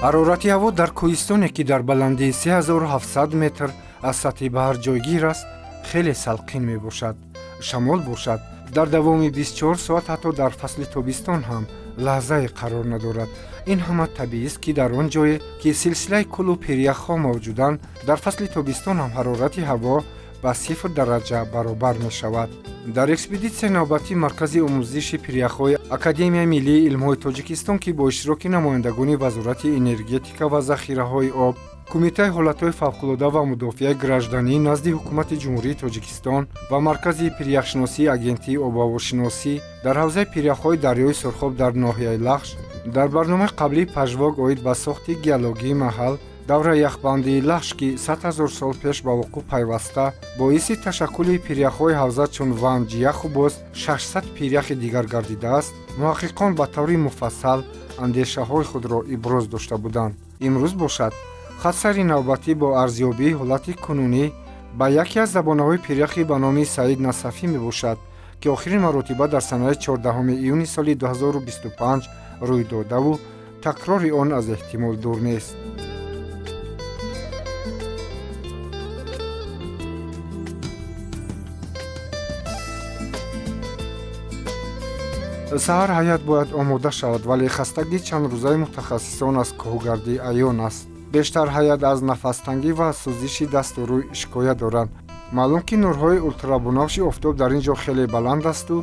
Ҳарорати ҳаво дар кӯҳистоне, ки дар баландии 3700 метр аз сатҳи баҳр ҷойгир аст, хеле салқин мебошад. Шамол бошад, дар давоми 24 соат, ҳатто дар фасли тобистон ҳам лаҳзае қарор надорад. Ин ҳама табиист, ки дар он ҷое, ки силсилаи кӯлу пиряхҳо мавҷуданд, дар фасли тобистон ҳам ҳарорати ҳаво ба 0 дараҷа баробар мешавад. Дар экспедитсияи навбатии Маркази омӯзиши пиряхҳои Академияи миллии илмҳои Тоҷикистон, ки бо иштироки намояндагони Вазорати энергетика ва захираҳои об, Кумитаи ҳолатҳои фавқулода ва мудофиаи гражданӣ назди Ҳукумати Ҷумҳурии Тоҷикистон ва Маркази пиряхшиносии Агентии обҳавошиносӣ дар ҳавзаи пиряхҳои дарёи Сурхоб дар ноҳияи Лахш, дар барномаи қаблии Пажвок оид ба сохти геологии маҳал, давраи яхбандии Лахш, ки 100 ҳазор сол пеш ба вуқӯъ пайваста, боиси ташаккули пиряхҳои ҳавза чун Ванҷ, яху боз 600 пиряхи дигар гардидааст, муҳаққиқон ба таври муфассал андешаҳои худро иброз дошта буданд. Имрӯз бошад, хатсайри навбатӣ бо арзёбии ҳолати кунунӣ ба яке аз забонаҳои пиряхӣ ба номи Саид Насафӣ мебошад, ки охирин маротиба дар санаи 14 июни соли 2025 рӯй додаву такрори он аз эҳтимол дур нест. Саҳар ҳайат бояд омода шавад, вале хастагии чанд рӯзаи мутахассисон аз кӯҳгардӣ аён аст. Бештар ҳайат аз нафастангӣ ва сӯзиши дасту рӯй шикоят доранд. Маълум, ки нурҳои ултрабунафши офтоб дар ин ҷо хеле баланд асту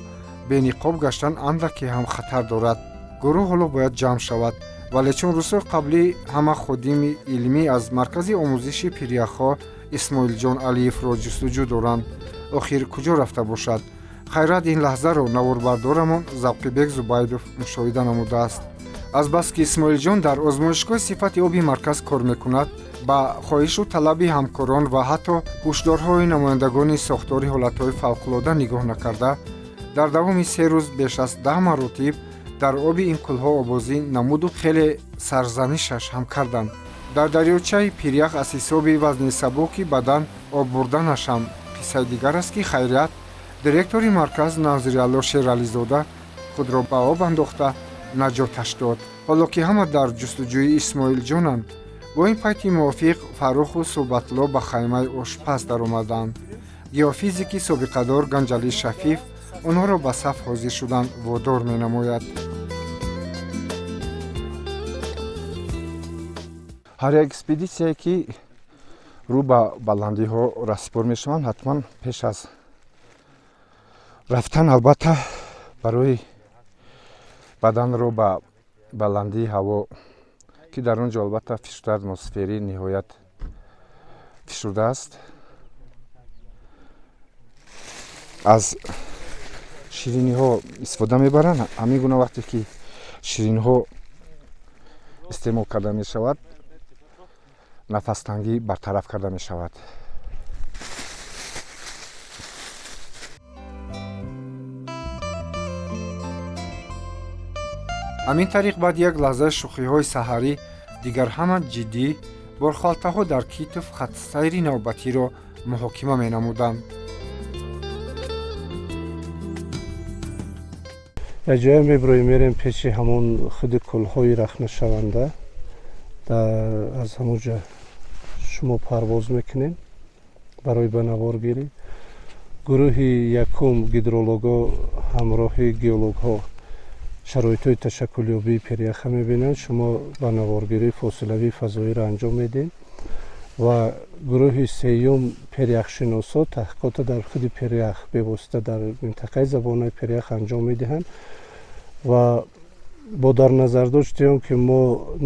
бениқоб гаштан андаке ҳам хатар дорад. Гурӯҳ ҳоло бояд ҷамъ шавад, вале чун рӯзҳои қаблӣ ҳама ходими илмӣ аз Маркази омӯзиши пиряхҳо Исмоилҷон Алиевро ҷустуҷӯ доранд. Охир куҷо рафта бошад? Хайрат, ин лаҳзаро наворбардорамон Завқибек Зубайдов мушоҳида намудааст. Азбаски Исмоилҷон дар озмоишгоҳи сифати оби марказ кор мекунад, ба хоҳишу талаби ҳамкорон ва ҳатто ҳушдорҳои намояндагони сохтори ҳолатҳои фавқулода нигоҳ накарда, дар давоми 3 рӯз беш аз 10 маротиб дар оби ин кӯлҳо обозӣ намуду хеле сарзанишаш ҳам карданд. Дар дарёчаи пирях аз ҳисоби вазни сабуки бадан об бурданаш ҳам қиссаи дигар аст, ки хайрият, директори марказ Назриалло Шерализода худро ба об андохта наҷоташ дод. Ҳоло ки ҳама дар ҷустуҷӯи Исмоилҷонанд, бо ин пайти мувофиқ Фарруху Суҳбатулло ба хаймаи ошпаз даромаданд. Геофизики собиқадор Ганҷалӣ Шафиев онҳоро ба саф ҳозир шудан водор менамояд. Ҳар як экспедитсияе, ки рӯ ба баландиҳо расипор мешаванд, ҳатман пеш аз рафтан, албатта, барои баданро ба баландии ҳаво, ки дар он ҷо албатта фишурдаи атмосферӣ ниҳоят фишурда аст, аз шириниҳо истифода мебаранд. Ҳамин гуна вақте ки ширинҳо истеъмол карда мешавад, нафастангӣ бартараф карда мешавад. Ҳамин тариқ, баъди як лаҳзаи шӯхиҳои саҳарӣ, дигар ҳама ҷиддӣ борхалтаҳо дар китф хатсайри навбатиро муҳокима менамуданд. Як ҷоя меброем, мерем пеши ҳамон худи кӯлҳои рахнашаванда, аз ҳамон ҷо шумо парвоз мекунем барои ба наворгирӣ. Гурӯҳи якум гидрологҳо ҳамроҳи геологҳо шароитҳои ташаккулёбии пиряха мебинанд, шумо ба наворгирии фосилавии фазоиро анҷом медиҳед, ва гурӯҳи сеюм пиряхшиносо таҳқиқотро дар худи пирях бевосита дар минтақаи забонаи пирях анҷом медиҳанд. Ва бо дар назардошти он ки мо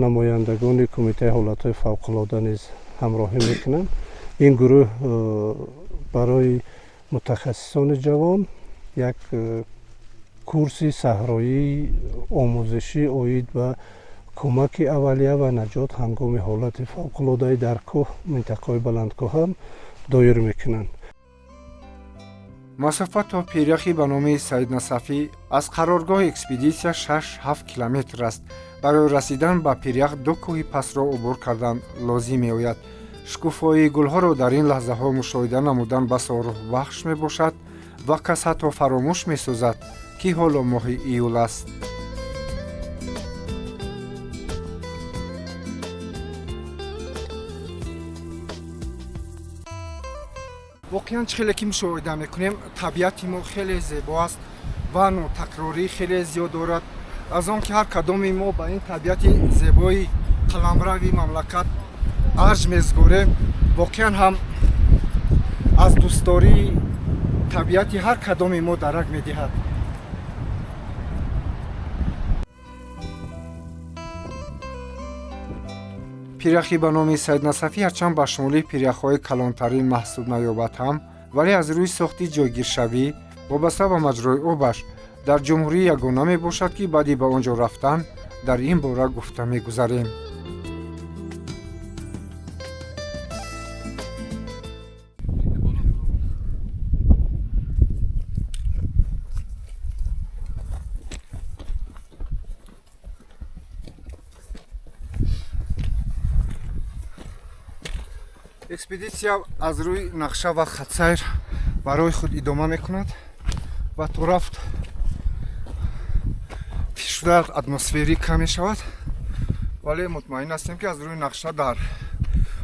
намояндагони Кумитаи ҳолатҳои фавқулода низ ҳамроҳӣ мекунанд, ин гурӯҳ барои мутахассисони ҷавон як курси саҳроии омӯзишӣ оид ба кӯмаки аввалия ва наҷот ҳангоми ҳолати фавқулодаи дар кӯҳ, минтақаҳои баландкӯҳ ҳам доир мекунанд. Масофа то пиряхи ба номи Саид Насафӣ аз қароргоҳи экспедитсия 6-7 километр аст. Барои расидан ба пирях ду кӯҳи пастро убур кардан лозим меояд. Шукуфоии гулҳоро дар ин лаҳзаҳо мушоҳида намудан басо рӯҳбахш мебошад ва кас ҳатто фаромӯш месозад, ки ҳоло моҳи июл аст. Воқеан чӣ хеле ки мушоҳида мекунем, табиати мо хеле зебо аст ва нотакрорӣ хеле зиёд дорад. Аз он ки ҳар кадоми мо ба ин табиати зебои қаламрави мамлакат арҷ мезгорем, воқеан ҳам аз дӯстдории табиати ҳар кадоми мо дарак медиҳад. Пиряхи ба номи Саиднасафӣ ҳарчанд ба шумоли пиряхҳои калонтарин маҳсуб наёбад ҳам, вале аз рӯи сохти ҷойгиршавӣ вобаста ба маҷрои обаш дар ҷумҳурӣ ягона мебошад, ки баъди ба он ҷо рафтан дар ин бора гуфта мегузарем. Экспедитсия аз рӯи нақша ва хатсайр барои худ идома мекунад ва то рафт фишуда атмосферӣ кам мешавад, вале мутмаин ҳастем, ки аз рӯи нақша дар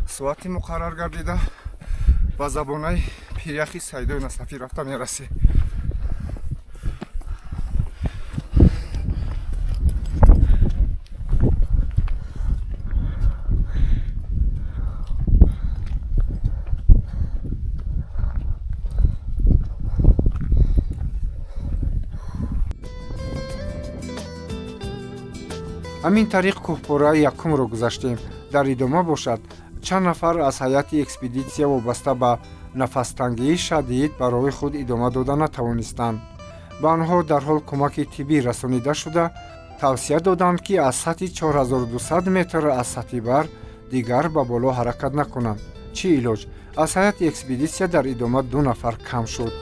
соати муқаррар гардида ба забонаи пиряхи Саидои Насафӣ рафта мерасем. Ҳамин тариқ кӯҳпораи якумро гузаштем. Дар идома бошад, чанд нафар аз ҳайати экспедитсия вобаста ба нафастангии шадид ба роҳи худ идома дода натавонистанд. Ба онҳо дарҳол кӯмаки тиббӣ расонида шуда, тавсия доданд, ки аз сатҳи 4200 метр аз сатҳи баҳр дигар ба боло ҳаракат накунанд. Чӣ илоҷ? Аз ҳайати экспедитсия дар идома 2 нафар кам шуд.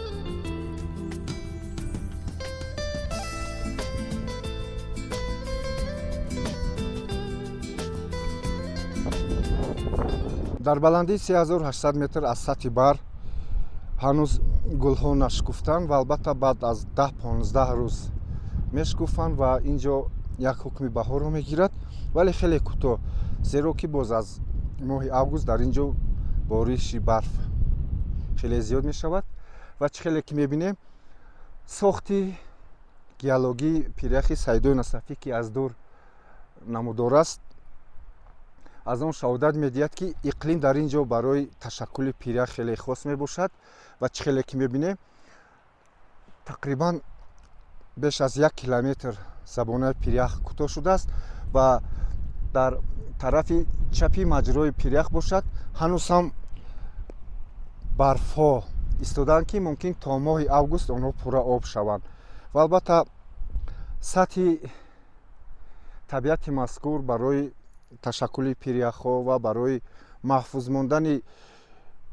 Дар баландии 3800 метр аз сатҳи баҳр ҳанӯз гулҳо нашукуфтанд ва албатта баъд аз 10-15 рӯз мешукуфанд ва ин ҷо як ҳукми баҳорро мегирад, вале хеле кӯтоҳ, зеро ки боз аз моҳи август дар ин ҷо бориши барф хеле зиёд мешавад ва чӣ хеле ки мебинем, сохти геологии пиряхи Саидои Насафӣ, ки аз дур намудор аст, аз он шаҳодат медиҳад, ки иқлим дар ин ҷо барои ташаккули пирях хеле хос мебошад ва чӣ хеле ки мебинем, тақрибан беш аз 1 километр забонаи пирях кӯтоҳ шудааст ва дар тарафи чапи маҷрои пирях бошад, ҳанӯз ҳам барфҳо истодаанд, ки мумкин то моҳи август онҳо пурра об шаванд. Ва албатта сатҳи табиати мазкур барои ташаккули пиряхҳо ва барои маҳфуз мондани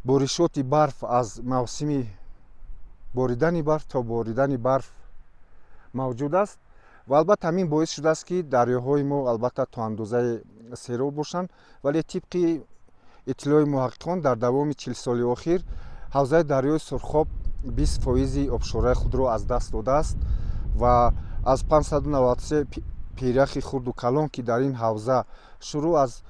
боришоти барф аз мавсими боридани барф то боридани барф мавҷуд аст ва албатта ҳамин боис шудааст, ки дарёҳои мо албатта то андозаи сероб бошанд, вале тибқи иттилои муҳаққиқон дар давоми 40 соли охир ҳавзаи дарёи Сурхоб 20% обшораи худро аз даст додааст ва аз 593 пиряхи хурду калон, ки дар ин ҳавза шурӯъ аз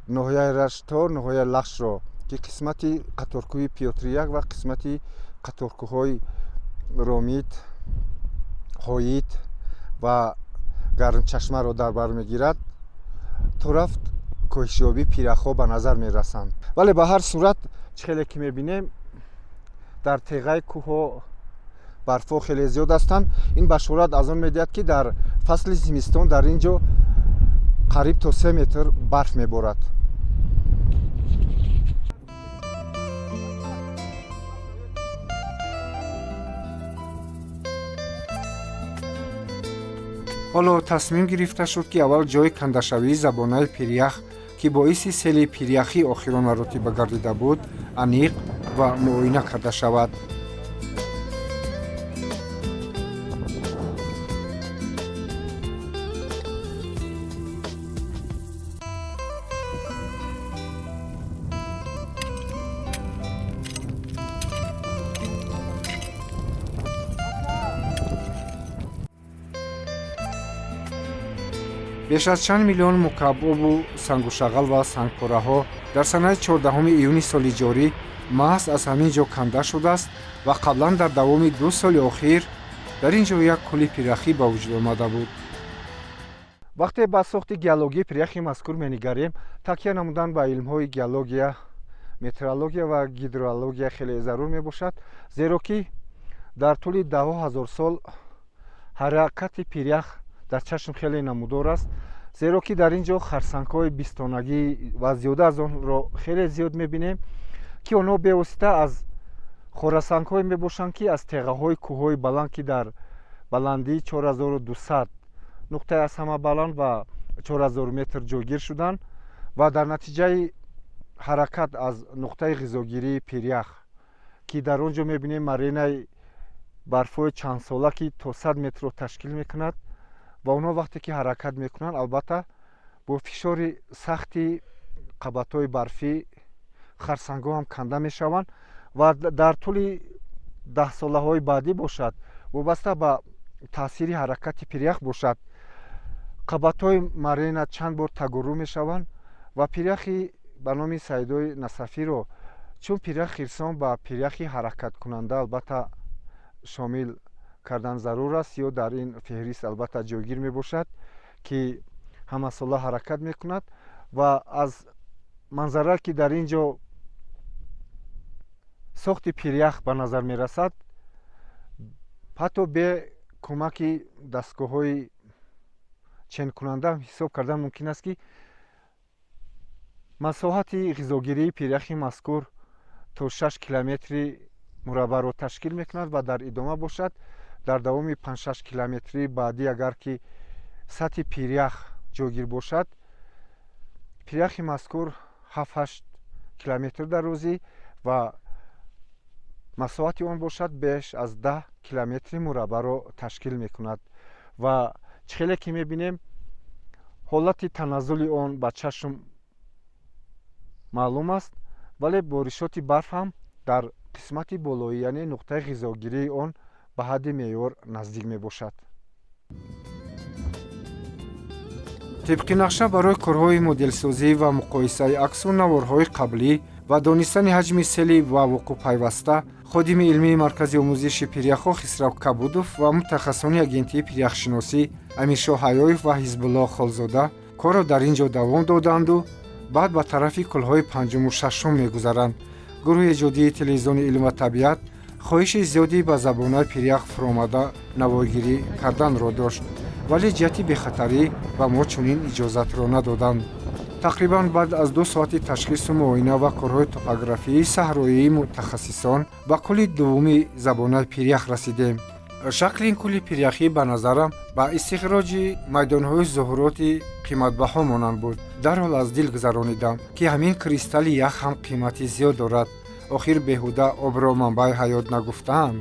ноҳияи Рашт то ноҳияи Лахшро, ки қисмати қаторкӯҳи Пётр-1 ва қисмати қаторкӯҳҳои Ромит, Ҳоит ва Гармчашмаро дар бар мегирад, то рафт коҳишёбии пиряхҳо ба назар мерасанд. Вале ба ҳар сурат чӣ хеле ки мебинем, дар теғаи кӯҳҳо барфҳо хеле зиёд ҳастанд. Ин башорат аз он медиҳад, ки дар фасли зимистон дар ин ҷо қариб то 3 метр барф меборад. Ҳоло тасмим гирифта шуд, ки аввал ҷои кандашавии забонаи пирях, ки боиси сели пиряхӣ охирон маротиба гардида буд, аниқ ва муоина карда шавад. Беш аз чанд миллион мукаабобу сангушағал ва сангпораҳо дар санаи 14 июни соли ҷорӣ Маҳз аз ҳамин ҷо канда шудааст ва қаблан дар давоми 2 соли охир дар ин ҷо як кӯли пиряхӣ ба вуҷуд омада буд. Вақте ба сохти геологии пиряхи мазкур менигарем, такя намудан ба илмҳои геология, метеорология ва гидрология хеле зарур мебошад, зеро ки дар тӯли даҳҳо ҳазор сол ҳаракати пирях дар чашм хеле намудор аст, зеро ки дар ин ҷо харсангҳои бистонагӣ ва зиёда аз онро хеле зиёд мебинем, ки онҳо бевосита аз хорасангҳое мебошанд, ки аз теғаҳои кӯҳҳои баланд, ки дар баландии 4200 нуқтаи аз ҳама баланд ва 4000 метр ҷойгир шуданд ва дар натиҷаи ҳаракат аз нуқтаи ғизогирии пирях, ки дар он ҷо мебинем маренаи барфҳои чандсола, ки то 100 метрро ташкил мекунад ва онҳо вақте ки ҳаракат мекунанд, албатта бо фишори сахти қабатҳои барфӣ харсангҳо ҳам канда мешаванд ва дар тӯли даҳсолаҳои баъдӣ бошад, вобаста ба таъсири ҳаракати пирях бошад, қабатҳои марена чанд бор тагуррӯ мешаванд ва пиряхи ба номи Саидои Насафиро чун пирях хирсон ба пиряхи ҳаракаткунанда албатта шомил кардан зарур аст ё дар ин феҳрист албатта ҷойгир мебошад, ки ҳамасола ҳаракат мекунад ва аз манзара, ки дар ин ҷо сохти пирях ба назар мерасад, ҳатто бе кӯмаки дастгоҳҳои ченкунанда ҳисоб кардан мумкин аст, ки масоҳати ғизогирии пиряхи мазкур то 6 километри мураббаъро ташкил мекунад ва дар идома бошад, дар давоми 5-6 километри баъдӣ агар ки сатҳи пирях ҷойгир бошад, пиряхи мазкур 7-8 километр дарозӣ ва масоҳати он бошад беш аз 10 километри мураббаъро ташкил мекунад. Ва чӣ хеле ки мебинем, ҳолати таназзули он ба чашм маълум аст, вале боришоти барф ҳам дар қисмати болоӣ, яъне нуқтаи ғизогирии он ба ҳадди меъёр наздик мебошад. Тибқи нақша барои корҳои моделсозӣ ва муқоисаи аксу наворҳои қаблӣ ва донистани ҳаҷми сели ва вуқӯъпайваста, ходими илмии Маркази омӯзиши пиряхҳо Хисрав Кабудов ва мутахассисони агентии пиряхшиносӣ Амиршоҳ Ҳаёев ва Ҳизбулло Холзода корро дар ин ҷо давом доданду баъд ба тарафи кӯлҳои панҷуму шашум мегузаранд. Гурӯҳи эҷодии телевизиони илм ва табиат хоҳиши зиёдӣ ба забонаи пирях фуромада навогирӣ карданро дошт, вале ҷиҳати бехатарӣ ба мо чунин иҷозатро надоданд. Тақрибан баъд аз 2 соати ташхису муоина ва корҳои топографии саҳроии мутахассисон ба кӯли дуввуми забонаи пирях расидем. Шакли ин кӯли пиряхӣ ба назарам ба истихроҷи майдонҳои зуҳуроти қиматбаҳо монанд буд. Дарҳол аз дил гузаронидам, ки ҳамин кристалли ях ҳам қимати зиёд дорад. Охир беҳуда обро манбаи ҳаёт нагуфтаанд.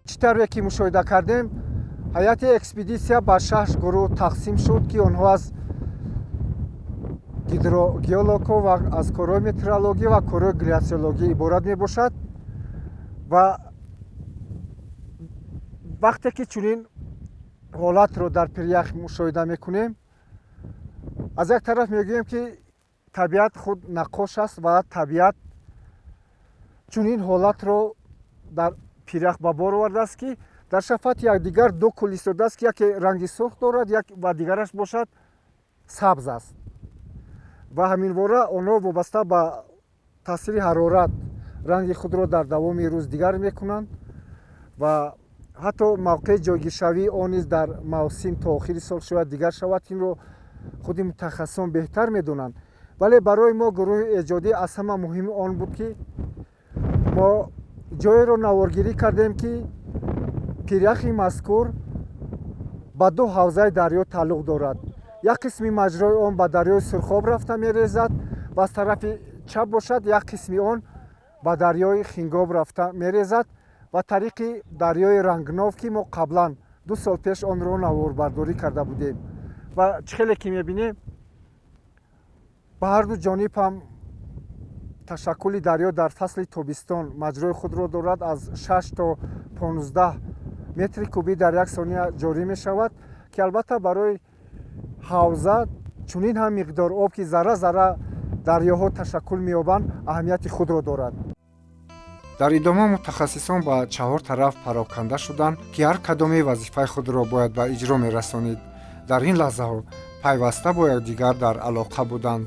Чӣ тавре ки мушоҳида кардем, ҳайати экспедитсия ба 6 гурӯҳ тақсим шуд, ки онҳо аз гидрогеологҳо ва аз корҳои метеорологӣ ва корҳои гляциологӣ иборат мебошад. Ва вақте ки чунин ҳолатро дар пирях мушоҳида мекунем, аз як тараф мегӯем, ки табиат худ наққош аст ва табиат чунин ҳолатро дар пирях ба бор овардааст, ки дар шафати якдигар ду кӯл истодааст, ки яке ранги сурх дорад, ва дигараш бошад сабз аст. Ва ҳаминвора онҳо вобаста ба таъсири ҳарорат ранги худро дар давоми рӯз дигар мекунанд ва ҳатто мавқеи ҷойгиршавии он низ дар мавсим то охири сол шояд дигар шавад. Инро худи мутахассисон беҳтар медонанд. Вале барои мо гурӯҳи эҷодӣ аз ҳама муҳими он буд, ки мо ҷойеро наворгирӣ кардем, ки пиряхи мазкур ба 2 ҳавзаи дарё тааллуқ дорад. Як қисми маҷрои он ба дарёи Сурхоб рафта мерезад ва аз тарафи чап бошад як қисми он ба дарёи Хингоб рафта мерезад ва тариқи дарёи Рангнов, ки мо қаблан 2 сол пеш онро наворбардорӣ карда будем. Ва чӣ хеле ки мебинем, Ба ҳар ду ҷониб ҳам ташаккули дарё дар фасли тобистон маҷрои худро дорад, аз 6 то 15 метри кубӣ дар як сония ҷорӣ мешавад, ки албатта барои ҳавза чунин ҳам миқдор об, ки зарра зарра дарёҳо ташаккул меёбанд, аҳамияти худро дорад. Дар идома мутахассисон ба чаҳор тараф пароканда шуданд, ки ҳар кадоме вазифаи худро бояд ба иҷро мерасонид. Дар ин лаҳзаҳо пайваста бо якдигар дар алоқа буданд.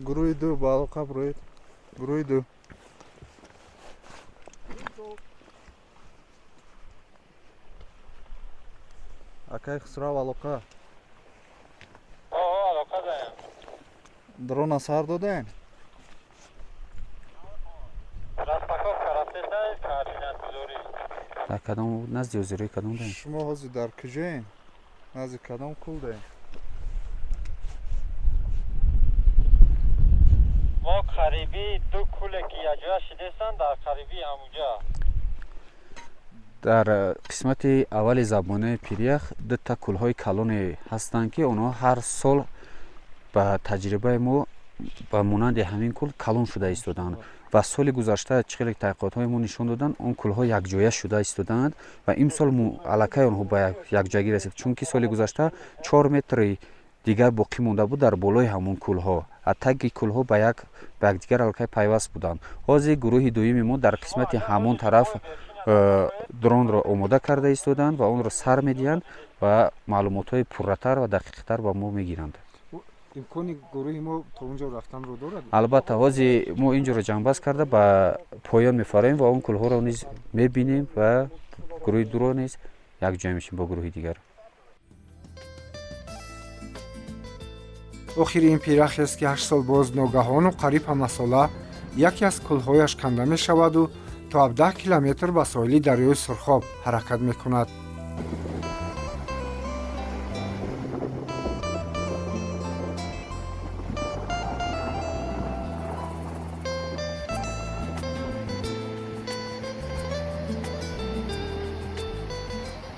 Гурӯҳи ду ба алоқа бироед. Гурӯҳи ду. Акай Хусрав, алоқа. Алоқа даем. Дрона сар додаем? Распаковка рафтеста, координатгузорӣ. Дар кадом назди озирои кадом даем? Шумо ҳозир дар куҷоем? Назди кадом кул даем? Мо қариби ду куле ки якҷоя шидестанд, дар қариби ҳамуҷа. Дар қисмати аввали забонаи пирях дута кӯлҳои калоне ҳастанд, ки онҳо ҳар сол ба таҷрибаи мо ба монанди ҳамин кӯл калон шуда истодаанд ва соли гузашта чӣ хеле таҳқиқотҳои мо нишон доданд, он кӯлҳо якҷоя шуда истодаанд ва имсол аллакай онҳо ба якҷоягӣ расид, чунки соли гузашта 4 метри дигар боқӣ монда буд дар болои ҳамон кӯлҳо. Таги кӯлҳо ба якдигар аллакай пайваст буданд. Ҳозир гурӯҳи дуюми мо дар қисмати ҳамон тараф дронро омода карда истодаанд ва онро сар медиҳанд ва маълумотҳои пурратар ва дақиқтар ба мо мегиранд. Имкони гурӯҳи мо то он ҷо рафтанро дорад? Албатта, ҳозир мо ин ҷоро ҷамъбаст карда ба поён мефароем ва он кӯлҳоро низ мебинем ва гурӯҳи дуро низ якҷоя мешем бо гурӯҳи дигар. Охири ин пиряхест, ки 8 сол боз ногаҳону қариб ҳамасола яке аз кӯлҳояш канда мешаваду то 17 километр ба соҳили дарёи Сурхоб ҳаракат мекунад.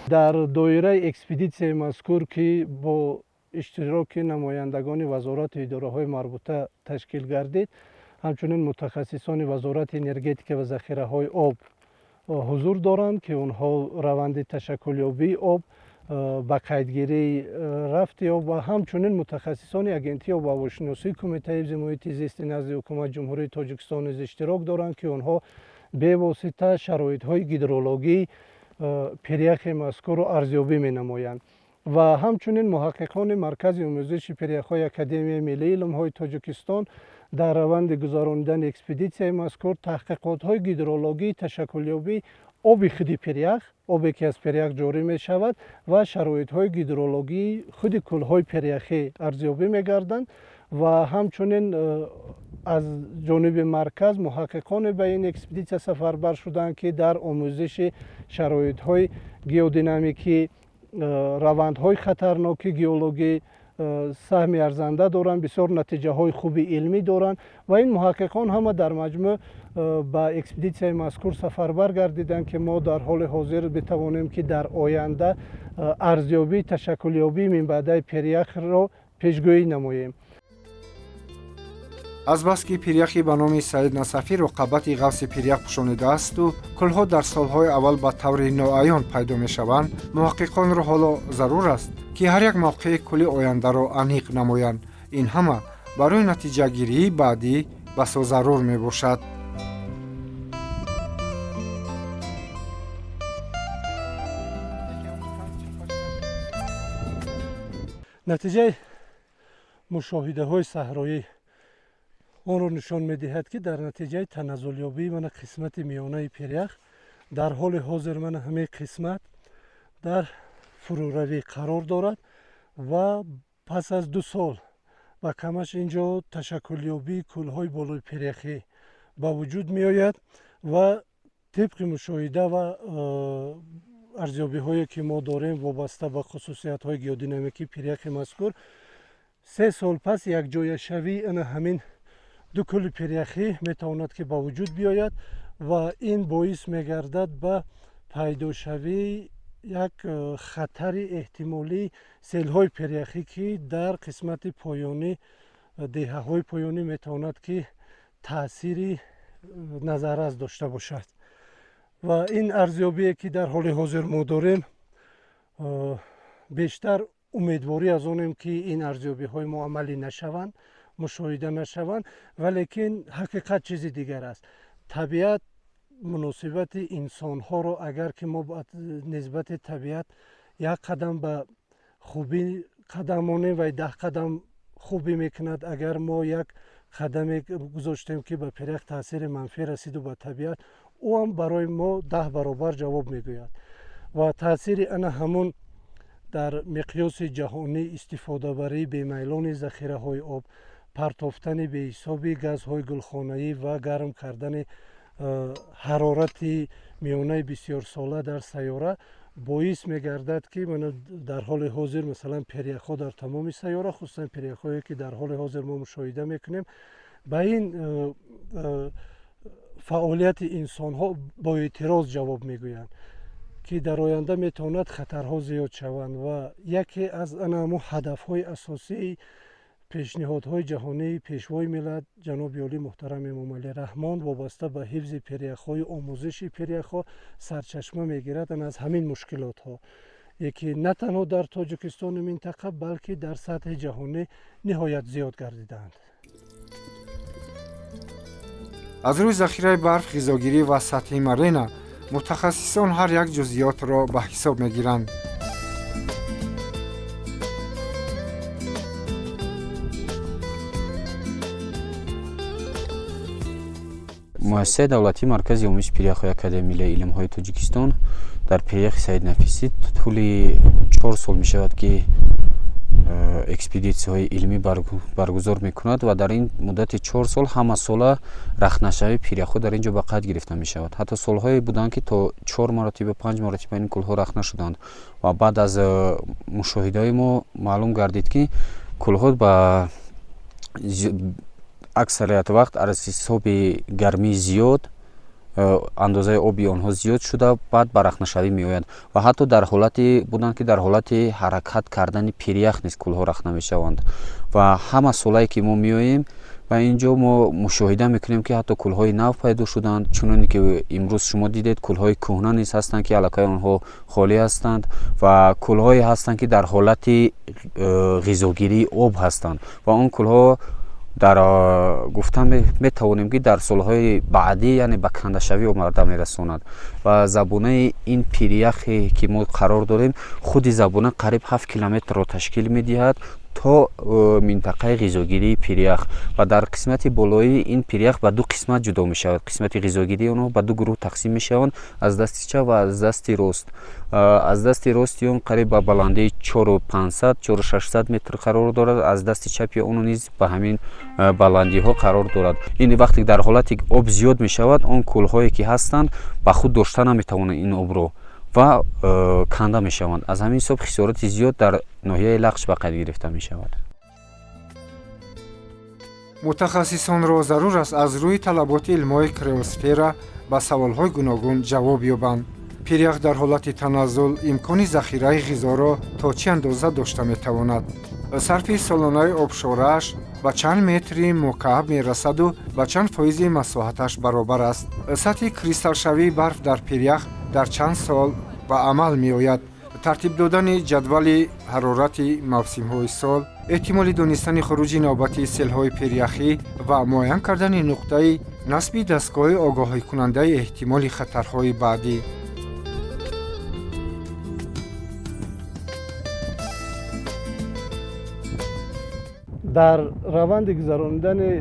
Дар доираи экспедитсияи мазкур, ки бо иштироки намояндагони вазорату идораҳои марбута ташкил гардид, ҳамчунин мутахассисони вазорати энергетика ва захираҳои об ҳузур доранд, ки онҳо раванди ташаккулёбии об, ба қайдгирии рафти об ва ҳамчунин мутахассисони агентии обҳавошиносии Кумитаи ҳифзи муҳити зисти назди Ҳукумати Ҷумҳурии Тоҷикистон низ иштирок доранд, ки онҳо бевосита шароитҳои гидрологии пиряхи мазкурро арзёбӣ менамоянд. Ва ҳамчунин муҳаққиқони Маркази омӯзиши пиряхҳои Академияи миллии илмҳои Тоҷикистон дар раванди гузаронидани экспедитсияи мазкур таҳқиқотҳои гидрологии ташаккулёбии оби худи пирях, обе ки аз пирях ҷорӣ мешавад, ва шароитҳои гидрологии худи кӯлҳои пиряхӣ арзёбӣ мегарданд. Ва ҳамчунин аз ҷониби марказ муҳаққиқоне ба ин экспедитсия сафарбар шуданд, ки дар омӯзиши шароитҳои геодинамикӣ, равандҳои хатарноки геологӣ саҳми арзанда доранд, бисёр натиҷаҳои хуби илмӣ доранд ва ин муҳаққиқон ҳама дар маҷмӯъ ба экспедитсияи мазкур сафарбар гардиданд, ки мо дар ҳоли ҳозир битавонем, ки дар оянда арзёбии ташаккулёбии минбаъдаи пиряхро пешгӯӣ намоем. Азбаски пиряхи ба номи Саид Насафиро қабати ғафси пирях пӯшонидаасту кӯлҳо дар солҳои аввал ба таври ноаён пайдо мешаванд, муҳаққиқонро ҳоло зарур аст, ки ҳар як мавқеи кӯли ояндаро аниқ намоянд. Ин ҳама барои натиҷагирии баъдӣ басо зарур мебошад. Натиҷаи мушоҳидаҳои саҳроӣ онро нишон медиҳад, ки дар натиҷаи таназзулёбии мана қисмати миёнаи пирях дар ҳоли ҳозир мана ҳамин қисмат дар фурӯравӣ қарор дорад ва пас аз 2 сол ба камаш ин ҷо ташаккулёбии кӯлҳои болои пиряхӣ ба вуҷуд меояд ва тибқи мушоҳида ва арзёбиҳое ки мо дорем вобаста ба хусусиятҳои геодинамикии пиряхи мазкур, 3 сол пас якҷояшавии ана ҳамин ду кӯли пиряхӣ метавонад ки ба вуҷуд биёяд ва ин боис мегардад ба пайдошавии Як хатари эҳтимолии селҳои пиряхӣ, ки дар қисмати поёнӣ, деҳаҳои поёнӣ метавонад, ки таъсири назаррас дошта бошад. Ва ин арзёбие, ки дар ҳоли ҳозир мо дорем, бештар умедворӣ аз онем, ки ин арзёбиҳои мо амалӣ нашаванд, мушоҳида нашаванд, валекин ҳақиқат чизи дигар аст. Табиат муносибати инсонҳоро, агар ки мо нисбати табиат як қадам ба хубӣ қадам монем ва 10 қадам хубӣ мекунад, агар мо як қадаме гузоштем, ки ба пирях таъсири манфӣ расиду ба табиат, ӯ ҳам барои мо 10 баробар ҷавоб мегӯяд. Ва таъсири ана ҳамон дар миқёси ҷаҳонӣ истифодабарии бемайлони захираҳои об, партофтани беҳисоби газҳои гулхонаӣ ва гарм кардани ҳарорати миёнаи бисёрсола дар сайёра боис мегардад, ки дар ҳоли ҳозир, масалан, пиряхҳо дар тамоми сайёра, хусусан пиряхҳое, ки дар ҳоли ҳозир мо мушоҳида мекунем, ба ин фаъолияти инсонҳо бо эътироз ҷавоб мегӯянд, ки дар оянда метавонад хатарҳо зиёд шаванд. Ва яке аз ана ҳамон ҳадафҳои асосии пешниҳодҳои ҷаҳонии Пешвои миллат ҷаноби олӣ муҳтарам Эмомалӣ Раҳмон вобаста ба ҳифзи пиряхҳою омӯзиши пиряхҳо сарчашма мегирад аз ҳамин мушкилотҳо, яке на танҳо дар Тоҷикистону минтақа, балки дар сатҳи ҷаҳонӣ ниҳоят зиёд гардидаанд. Аз рӯи захираи барф, ғизогирӣ ва сатҳи марена мутахассисон ҳар як ҷузъиётро ба ҳисоб мегиранд. Муассисаи давлатии Маркази омӯзиши пиряхҳои Академияи миллии илмҳои Тоҷикистон дар пиряхи Саид Нафисӣ тӯли 4 сол мешавад, ки экспедитсияҳои илмӣ баргузор мекунад ва дар ин муддати 4 сол ҳамасола рахнашавии пиряхҳо дар ин ҷо ба қайд гирифта мешавад. Ҳатто солҳое буданд, ки то 4 маротиба, 5 маротиба ин кӯлҳо рахна шуданд ва баъд аз мушоҳидаҳои мо маълум гардид, ки кӯлҳо ба аксарият вақт аз ҳисоби гармии зиёд андозаи оби онҳо зиёд шуда, баъд ба рахнашавӣ меоянд ва ҳатто дар ҳолате буданд, ки дар ҳолати ҳаракат кардани пирях низ кӯлҳо рахна мешаванд. Ва ҳама солае, ки мо меоем ва ин ҷо, мо мушоҳида мекунем, ки ҳатто кӯлҳои нав пайдо шуданд. Чуноне ки имрӯз шумо дидед, кӯлҳои кӯҳна низ ҳастанд, ки аллакай онҳо холӣ ҳастанд ва кӯлҳое ҳастанд, ки дар ҳолати ғизогирии об ҳастанд ва он кӯлҳо дар гуфта метавонем, ки дар солҳои баъдӣ, яъне ба кандашавӣ омада мерасонад. Ва забонаи ин пиряхе, ки мо қарор дорем, худи забона қариб 7 километрро ташкил медиҳад то минтақаи ғизогирии пирях ва дар қисмати болоии ин пирях ба ду қисмат ҷудо мешавад. Қисмати ғизогирии онҳо ба ду гурӯҳ тақсим мешаванд: аз дасти чап ва аз дасти рост. Аз дасти рости он қариб ба баландии 4500, 4600 метр қарор дорад, аз дасти чапи он низ ба ҳамин баландиҳо қарор дорад. Ин вақте дар ҳолати об зиёд мешавад, он кӯлҳое, ки ҳастанд, ба худ дошта наметавонанд ин обро ва канда мешаванд. Аз ҳамин ҳисоб хисороти зиёд дар ноҳияи Лахш ба қайд гирифта мешавад. Мутахассисонро зарур аст аз рӯи талаботи илмҳои криосфера ба саволҳои гуногун ҷавоб ёбанд. Пирях дар ҳолати таназзул имкони захираи ғизоро то чӣ андоза дошта метавонад? Сарфи солонаи обшорааш ба чанд метри мукааб мерасаду ба чанд фоизи масоҳаташ баробар аст? Сатҳи кристалшавии барф дар пирях дар чанд сол ба амал меояд? Тартиб додани ҷадвали ҳарорати мавсимҳои сол, эҳтимоли донистани хуруҷи навбати селҳои пиряхӣ ва муайян кардани нуқтаи насби дастгоҳи огоҳикунандаи эҳтимоли хатарҳои баъдӣ. Дар раванди гузаронидани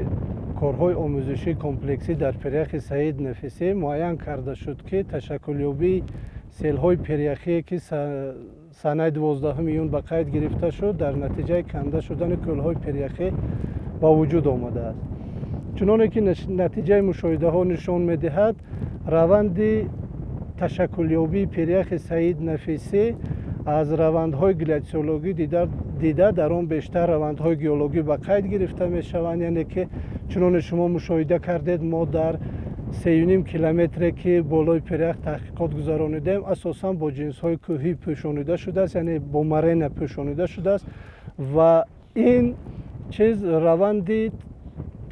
корҳои омӯзишии комплексӣ дар пиряхи Саид Нафисӣ муайян карда шуд, ки ташаккулёбии селҳои пиряхие, ки санаи 12 июн ба қайд гирифта шуд, дар натиҷаи канда шудани кӯлҳои пиряхӣ ба вуҷуд омадааст. Чуноне ки натиҷаи мушоҳидаҳо нишон медиҳад, раванди ташаккулёбии пиряхи Саид Нафисӣ аз равандҳои гляциологӣ дида, дар он бештар равандҳои геологӣ ба қайд гирифта мешаванд. Яъне ки чуноне шумо мушоҳида кардед, мо дар 3,5 километре ки болои пирях таҳқиқот гузаронидем, асосан бо ҷинсҳои кӯҳӣ пӯшонида шудааст, яъне бо марена пӯшонида шудааст ва ин чиз раванди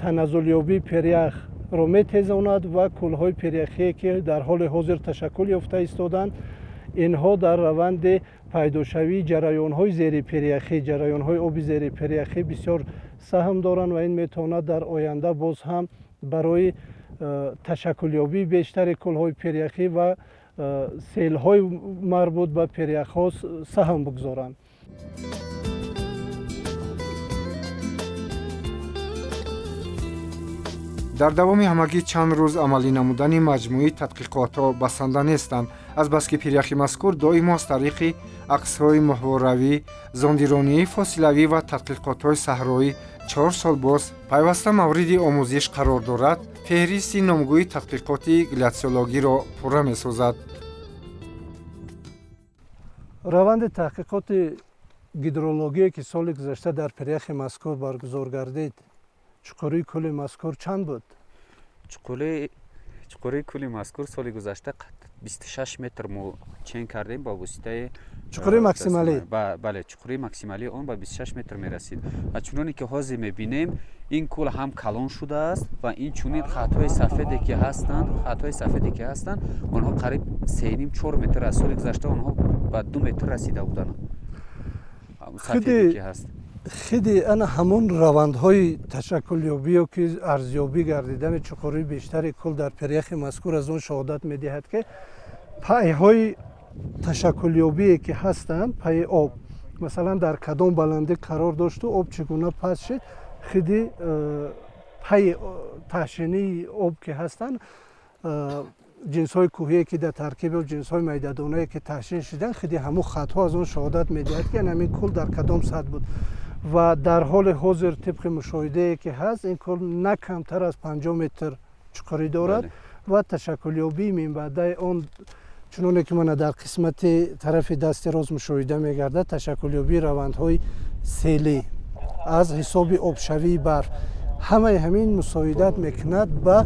таназзулёбии пиряхро метезонад ва кӯлҳои пиряхие ки дар ҳоли ҳозир ташаккул ёфта истоданд, инҳо дар раванди пайдошавии ҷараёнҳои зерипиряхӣ, ҷараёнҳои оби зерипиряхӣ бисёр саҳм доранд ва ин метавонад дар оянда боз ҳам барои ташаккулёбии бештари кӯлҳои пиряхӣ ва селҳои марбут ба пиряхҳо саҳм бигзоранд. Дар давоми ҳамагӣ чанд рӯз амалӣ намудани маҷмӯи тадқиқотҳо басанда нестанд, азбаски пиряхи мазкур доимо аз тариқи аксҳои моҳворавӣ, зондиронии фосилавӣ ва тадқиқотҳои саҳроӣ 4 сол боз пайваста мавриди омӯзиш қарор дорад, феҳристи номгӯи тадқиқоти гляциологиро пурра месозад. Раванди таҳқиқоти гидрологие ки соли гузашта дар пиряхи мазкур баргузор гардид, чуқурии кӯли мазкур чанд буд? Чуқурии кӯли мазкур соли гузашта 26 метр мо чен кардем ба воситаи чуқурии максималӣ. Бале, чуқурии максималии он ба 26 метр мерасид. Ва чуноне ки ҳозир мебинем, ин кӯл ҳам калон шудааст ва инчунин хатҳои сафеде ки ҳастанд, онҳо қариб 3,5-4 метр аз соли гузашта онҳо ба 2 метр расида буданд. Сафеде ки ҳаст. Хиди ана ҳамон равандҳои ташаккулёбиё ки арзёбӣ гардидани чуқурии бештари кӯл дар пиряхи мазкур аз он шаҳодат медиҳад, ки пайҳои ташаккулёбие ки ҳастанд, пайи об, масалан дар кадом баландӣ қарор дошту об чӣ гуна паст шид, хиди пайи таҳшинии об ки ҳастанд, ҷинсҳои кӯҳие ки дар таркиби ҷинсҳои майдадонае ки таҳшин шиданд, хиди ҳамон хатҳо аз он шаҳодат медиҳад, ки ҳамин кӯл дар кадом сатҳ буд. Ва дар ҳоли ҳозир тибқи мушоҳидае ки ҳаст, ин кӯл на камтар аз 50 метр чуқурӣ дорад ва ташаккулёбии минбаъдаи он, чуноне ки мана дар қисмати тарафи дасти рост мушоҳида мегардад, ташаккулёбии равандҳои селӣ аз ҳисоби обшавии барф, ҳамаи ҳамин мусоидат мекунад ба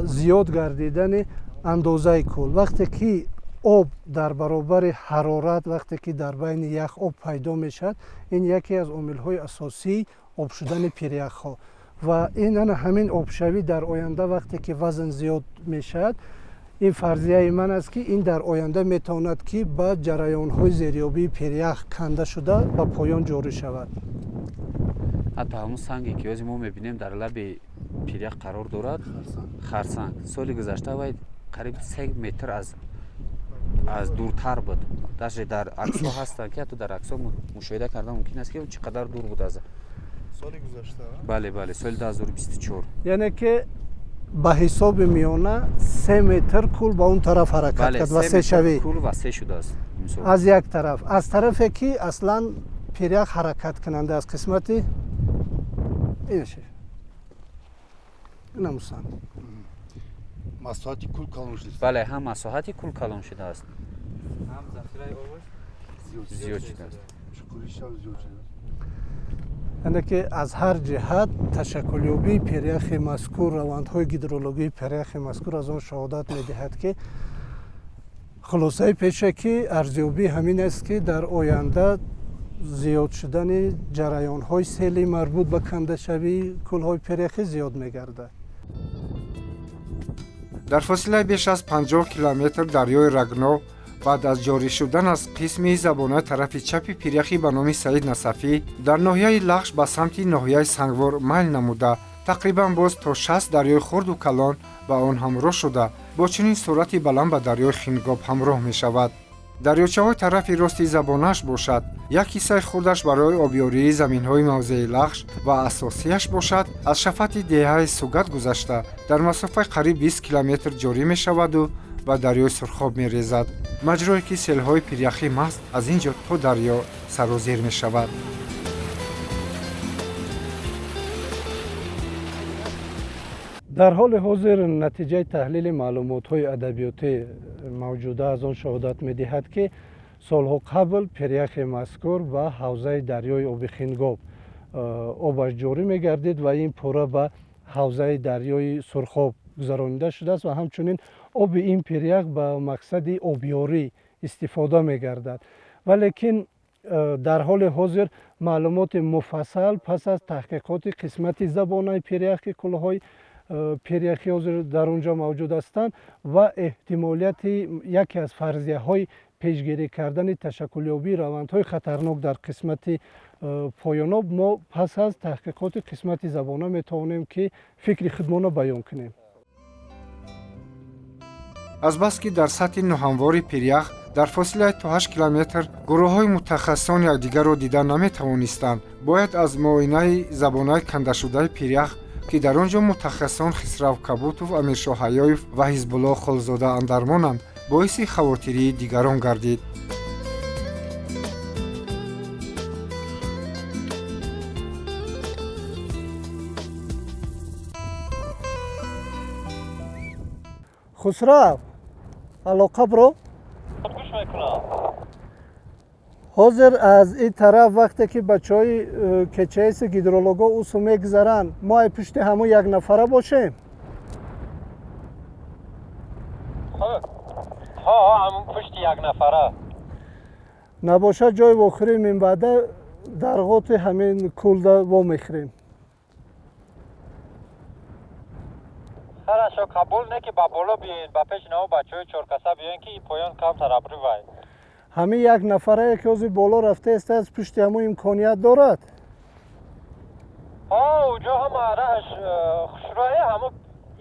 зиёд гардидани андозаи кӯл. Вақте ки об дар баробари ҳарорат, вақте ки дар байни ях об пайдо мешавад, ин яке аз омилҳои асосии об шудани пиряхҳо ва ин ана ҳамин обшавӣ дар оянда вақте ки вазн зиёд мешавад, ин фарзияи ман аст, ки ин дар оянда метавонад ки ба ҷараёнҳои зерёбии пирях канда шуда ба поён ҷорӣ шавад. Ҳатто ҳамон санге ки ҳозир мо мебинем дар лаби пирях қарор дорад, харсанг, соли гузашта вай қариб 3 метр аз дуртар буд. Даже дар аксҳо ҳастанд ки ҳатто дар аксҳо мушоҳида кардан мумкин аст, ки чӣ қадар дур буд аз соли гузашта. Бале, бале, соли 2024. Яъне ки ба ҳисоби миёна 3 метр кӯл ба он тараф ҳаракат кард ва сешавӣ. Кӯл васеъ шудааст. Аз як тараф, аз тарафе ки аслан пирях ҳаракаткунанда аз қисмати инамусанд. Масоҳати кӯл калон шудааст. Бале, ҳам масоҳати кӯл калон шудааст, ҳам захираи обаш зиёд шудааст, чуқуришам зиёд шудааст. Яъне ки аз ҳар ҷиҳат ташаккулёбии пиряхи мазкур, равандҳои гидрологии пиряхи мазкур аз он шаҳодат медиҳад, ки хулосаи пеша ки арзёбӣ ҳамин аст, ки дар оянда зиёд шудани ҷараёнҳои сели марбут ба кандашавии кӯлҳои пиряхӣ зиёд мегардад. Дар фосилаи беш аз 50 километр дарёи Рагно баъд аз ҷорӣ шудан аз қисми забонаи тарафи чапи пиряхӣ ба номи Саид Насафӣ дар ноҳияи Лахш ба самти ноҳияи Сангвор майл намуда, тақрибан боз то 60 дарёи хурду калон ба он ҳамроҳ шуда, бо чунин суръати баланд ба дарёи Хингоб ҳамроҳ мешавад. Дарёчаҳои тарафи рости забонаш бошад, як ҳиссаи хурдаш барои обёрии заминҳои мавзеи Лахш ва асосияш бошад, аз шафати деҳаи Сугат гузашта дар масофаи қариб 20 километр ҷорӣ мешаваду ба дарёи Сурхоб мерезад. Маҷрое ки селҳои пиряхӣ маҳз аз ин ҷо то дарё сарозер мешавад. Дар ҳоли ҳозир натиҷаи таҳлили маълумотҳои адабиётӣ мавҷуда аз он шаҳодат медиҳад, ки солҳо қабл пиряхи мазкур ба ҳавзаи дарёи оби Хингоб обаш ҷорӣ мегардид ва ин пурра ба ҳавзаи дарёи Сурхоб гузаронида шудааст ва ҳамчунин оби ин пирях ба мақсади обёрӣ истифода мегардад. Валекин дар ҳоли ҳозир маълумоти муфассал пас аз таҳқиқоти қисмати забонаи пирях, ки кӯлҳои пиряхи ҳозир дар он ҷо мавҷуд ҳастанд, ва эҳтимолияти яке аз фарзияҳои пешгирӣ кардани ташаккулёбии равандҳои хатарнок дар қисмати поёноб, мо пас аз таҳқиқоти қисмати забона метавонем ки фикри худмонро баён кунем. Азбаски дар сатҳи ноҳамвори пирях дар фосилаи то 8 километр гурӯҳҳои мутахассисон якдигарро дида наметавонистанд, бояд аз муоинаи забонаи кандашудаи пирях, ки дар он ҷо мутахассисон Хисрав Кабутов, Амиршоҳ Ҳаёев ва Ҳизбулло Холзода андармонанд, боиси хавотирии дигарон гардид. Хусрав, алоқа бро. Гӯш мекунам. Ҳозир аз ин тараф вақте ки бачаҳои КЧС гидролого усу мегузаранд, мо ай пушти ҳамон як нафара бошем? Ҳо, ҳамон пушти як нафара. Набошад, ҷои вохӯрӣ минбаъда дар ғоти ҳамин кӯлда вомехӯрем. Хорошо, қабул не ки ба боло биёед, ба пеши наво бачаҳои чоркаса биёед, ки поён камтар абрӯвай. Ҳамин як нафарае ки ҳозир боло рафтааст, аз пушти ҳамон имконият дорад? Ҳо, уҷо ҳама раҳаш хушрӯе, ҳамон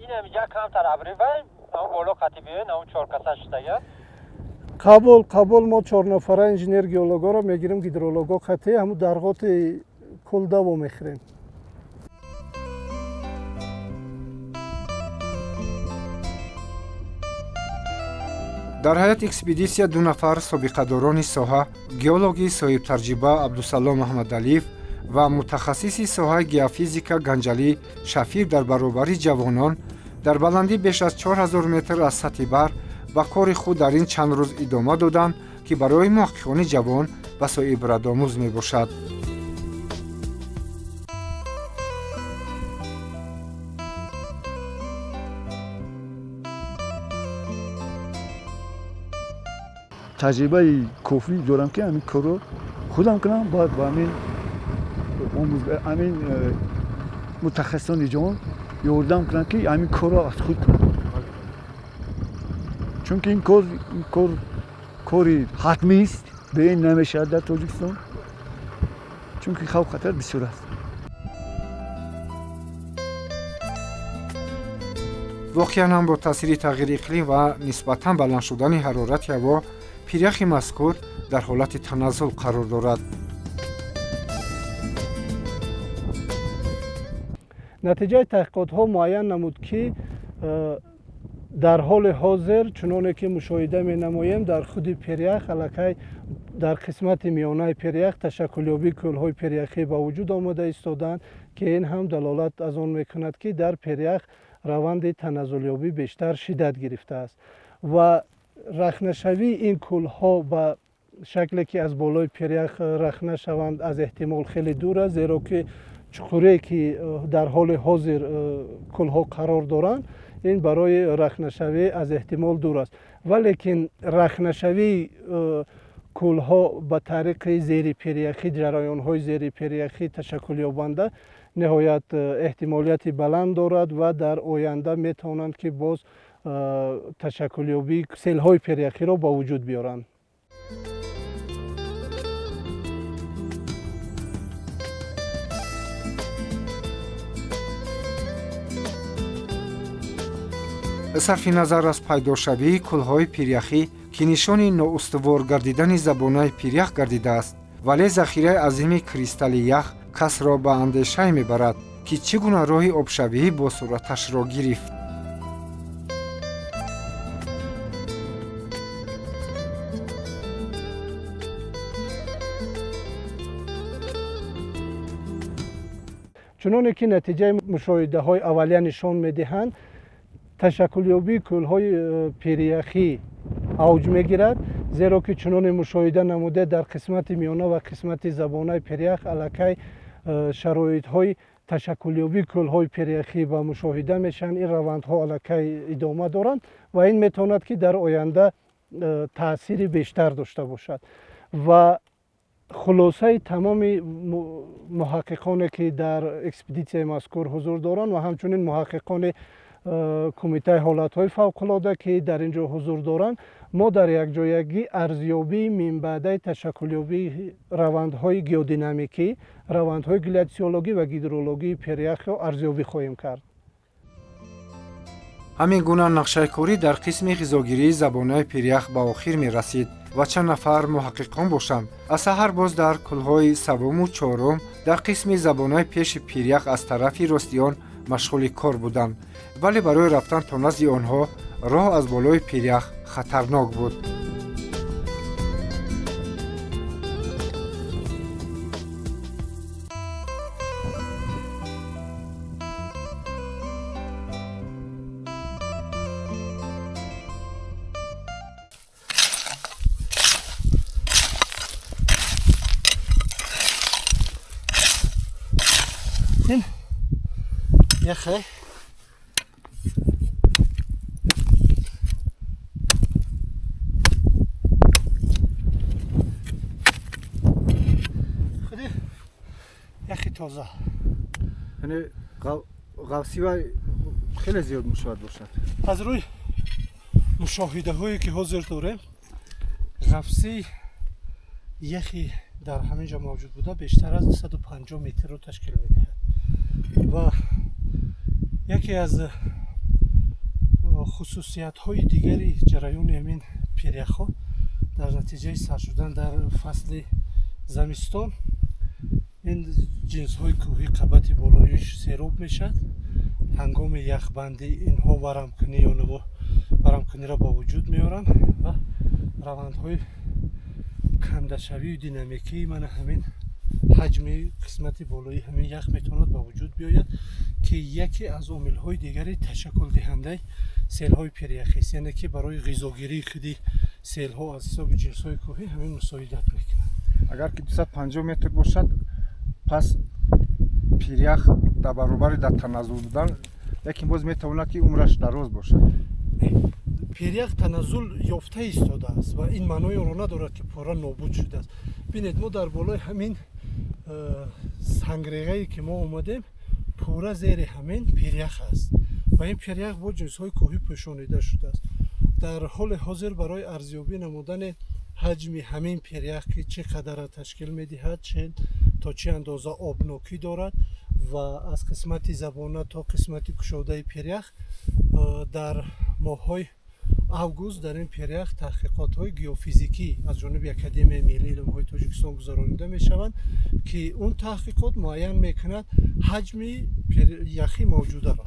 инам ҷа камтар абрӯвай, ҳамон боло қати биёед, ҳамон чоркаса шудага. Қабул, қабул, мо чор нафара инженер геологоро мегирем, гидролого қати, ҳамон дар ғоти кӯлда вомехӯрем. Дар ҳайати экспедитсия ду нафар собиқадорони соҳа, геологи соҳибтаҷриба Абдусалом Аҳмадалиев ва мутахассиси соҳаи геофизика Ганҷалӣ Шафиев дар баробари ҷавонон дар баландӣ беш аз 4000 метр аз сатҳи баҳр ба кори худ дар ин чанд рӯз идома доданд, ки барои муҳаққиқони ҷавон басо ибратомӯз мебошад. Таҷрибаи кофӣ дорам, ки ҳамин корро худам кунам, бояд ба ҳамин мутахассисони ҷавон ёрдам кунам, ки ҳамин корро аз худ кунам, чунки ин кор кори ҳатмист, бе ин намешавад дар Тоҷикистон, чунки хавф хатар бисёр аст. Воқеан ҳам бо таъсири тағйири иқлим ва нисбатан баланд шудани ҳарорати ҳаво пиряхи мазкур дар ҳолати таназзул қарор дорад. Натиҷаи таҳқиқотҳо муайян намуд, ки дар ҳоли ҳозир чуноне ки мушоҳида менамоем, дар худи пирях аллакай дар қисмати миёнаи пирях ташаккулёбии кӯлҳои пиряхӣ ба вуҷуд омада истодаанд, ки ин ҳам далолат аз он мекунад, ки дар пирях раванди таназзулёбӣ бештар шиддат гирифтааст ва рахнашавии ин кӯлҳо ба шакле ки аз болои пирях рахна шаванд аз эҳтимол хеле дур аст, зеро ки чуқурие ки дар ҳоли ҳозир кӯлҳо қарор доранд, ин барои рахнашавӣ аз эҳтимол дур аст. Валекин рахнашавии кӯлҳо ба тариқи зерипиряхӣ, ҷараёнҳои зерипиряхӣ ташаккулёбанда ниҳоят эҳтимолияти баланд дорад ва дар оянда метавонанд ки боз ташаккулёбии селҳои пиряхиро ба вуҷуд биёранд. Сарфи назар аз пайдошавии кӯлҳои пиряхӣ, ки нишони ноустувор гардидани забонаи пирях гардидааст, вале захираи азими кристалли ях касро ба андешае мебарад, ки чӣ гуна роҳи обшавӣ бо сураташро гирифт. Чуноне ки натиҷаи мушоҳидаҳои аввалия нишон медиҳанд, ташаккулёбии кӯлҳои пиряхӣ авҷ мегирад, зеро ки чуноне мушоҳида намуда дар қисмати миёна ва қисмати забонаи пирях аллакай шароитҳои ташаккулёбии кӯлҳои пиряхӣ ба мушоҳида мешаванд. Ин равандҳо аллакай идома доранд ва ин метавонад, ки дар оянда таъсири бештар дошта бошад. Ва хулосаи тамоми муҳаққиқоне, ки дар экспедитсияи мазкур ҳузур доранд ва ҳамчунин муҳаққиқони кумитаи ҳолатҳои фавқулода, ки дар ин ҷо ҳузур доранд, мо дар якҷоягӣ арзёбии минбаъдаи ташаккулёбии равандҳои геодинамикӣ, равандҳои гляциологӣ ва гидрологии пиряхро арзёбӣ хоҳем кард. Ҳамин гуна нақшаи корӣ дар қисми ғизогирии забонаи пирях ба охир мерасид ва чанд нафар муҳаққиқон бошанд, аз саҳар боз дар кӯлҳои севуму чорум дар қисми забонаи пеши пирях аз тарафи рости он машғули кор буданд, вале барои рафтан то назди онҳо роҳ аз болои пирях хатарнок буд. Ин яхе худи яхи тоза. Яъне ғафсӣ вай хеле зиёд мушояд бошад. Аз рӯи мушоҳидаҳое, ки ҳозир дорем, ғафсии яхи дар ҳамин ҷо мавҷуд буда бештар аз 250 метрро ташкил медиҳад ва яке аз хусусиятҳои дигари ҷараёни ҳамин пиряхҳо дар натиҷаи сар шудан дар фасли замистон ин ҷинсҳои кӯҳӣ қабати болоиш сероб мешавад. Ҳангоми яхбандӣ инҳо варамкунӣ ё варамкуниро ба вуҷуд меоранд ва равандҳои кандашавию динамикии мана ҳамин ҳаҷми қисмати болои ҳамин ях метавонад ба вуҷуд биёяд, ки яке аз омилҳои дигари ташаккулдиҳандаи селҳои пиряхист, яъне ки барои ғизогирии худи селҳо аз ҳисоби ҷинсҳои кӯҳӣ ҳамин мусоидат мекунад. Агар ки 250 метр бошад, пас пирях дар баробари дар таназзул будан, лекин боз метавонад, ки умраш дароз бошад. Пирях таназзул ёфта истодааст ва ин маънои онро надорад, ки пурра нобуд шудааст. Бинед, мо дар болои ҳамин сангреғае, ки мо омадем, пурра зери ҳамин пирях аст ва ин пирях бо ҷинсҳои кӯҳӣ пӯшонида шудааст. Дар ҳоли ҳозир барои арзёбӣ намудани ҳаҷми ҳамин пирях, ки чӣ қадарро ташкил медиҳад, то чӣ андоза обнокӣ дорад ва аз қисмати забона то қисмати кушодаи пирях, дар моҳҳои август дар ин пирях таҳқиқотҳои геофизикӣ аз ҷониби Академияи миллии илмҳои Тоҷикистон гузаронида мешаванд, ки он таҳқиқот муайян мекунад ҳаҷми яхи мавҷударо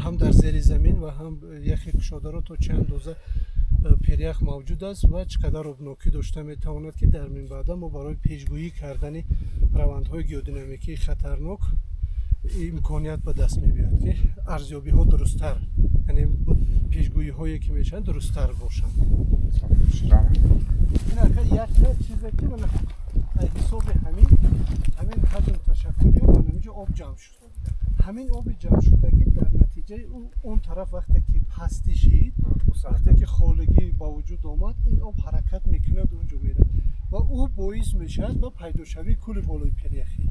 ҳам дар зери замин ва ҳам яхи кушодаро, то чӣ андоза пирях мавҷуд аст ва чӣ қадар обнокӣ дошта метавонад, ки дар минбаъда мо барои пешгӯӣ кардани равандҳои геодинамикии хатарнок имконият ба даст мебиёяд, ки арзёбиҳо дурусттар, яъне пешгӯиҳое, ки мешаванд, дурусттар бошанд. Ин ака як чизе, ки ҳисоби ҳамин ҳаҷм ташаккул ёфт, ҳаминҷо об ҷамъ шуд. Ҳамин оби ҷамъшудагӣ дар натиҷаи он тараф вақте ки пастӣ шид, вақте ки холигӣ ба вуҷуд омад, ин об ҳаракат мекунад, онҷо мерад ва ӯ боис мешавад ба пайдошавии кӯли болои пиряхӣ.